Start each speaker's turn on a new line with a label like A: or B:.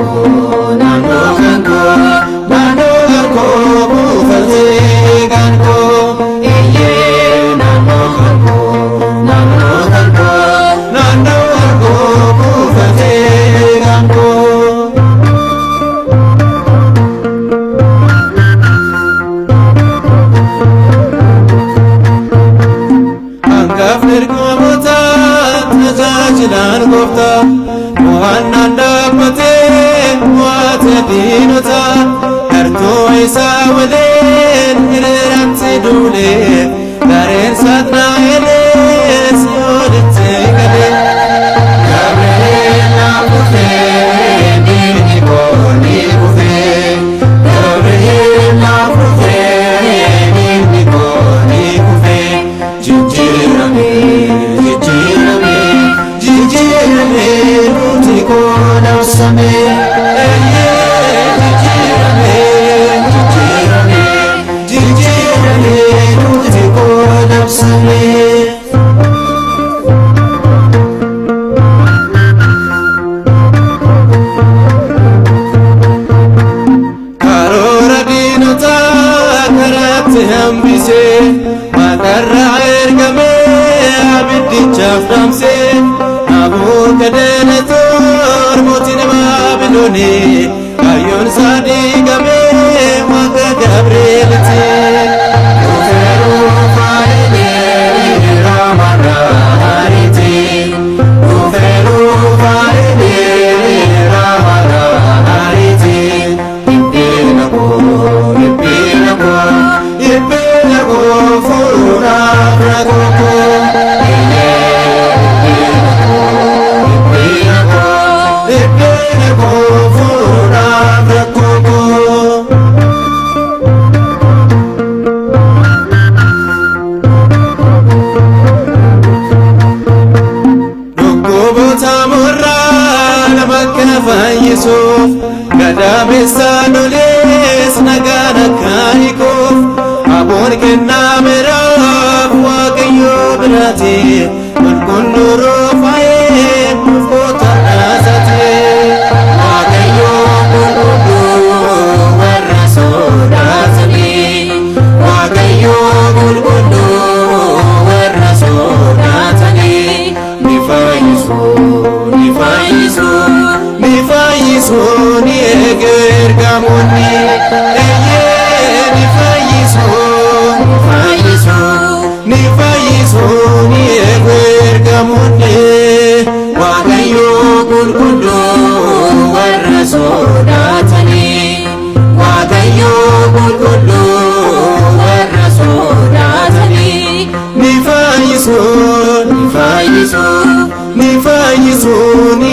A: koo naannoo kan koo naannoo kan koo buufatee kan koo eeyyee naannoo kan koo naannoo kan koo naannoo kan koo buufatee kan koo. Hangafni ergamootaa tajaajilaan gooftaa mo'annaan dhaabbatee mo'ate diinotaa gartuu isaa waliin hiriiratti duulee gareen saaxinaa'elee si'oolitti galee. Gabriel naaf dhufee diinni koo ni kufee Gabriel naaf dhufee diinni koo ni kufee jijjiirame jijjiirame jijjiirame nuti koo labsame eeyyee jijjiirame jijjiirame jijjiirame nuti koo labsame. Karoora diinotaa karaatti hambisee waaqarraa ergamee abiddichaaf dhaamsee Nabukadanatsoor mootiin Baabiloonii kaayyoon isaa diigamee waaqa Gabri'eeliti. Dhufeeruu faayilee ramarraariiti. Dhufeeruu faayilee ramarraariiti. Dhiphina koo dhiphina koo dhiphina koo furuudhaaf rakkoo koo. Dhiphina koo dhiphina koo dhiphina koo furuudhaaf rakkoo koo. Dhukkuboota morraa nama akka fayyisuuf gadameessa lolees nagaan akka hiikuuf aboon kennameeraaf Waaqayyo biraati qulqulluu rufaa'ee nuuf goota dhaasaati. Waaqayyo qulqulluu warra sodaatanii Waaqayyo qulqulluu warra sodaatanii ni fayyisu ni fayyisu ni fayyisu ni eegu ergamoonni eeyyee ni fayyisu ni fayyisu ni fayyisu ni eegu ergamoonni Waaqayyo qulqulluu warra sodaatanii Waaqayyo qulqulluu warra sodaatanii ni fayyisu ni fayyisu ni fayyisu ni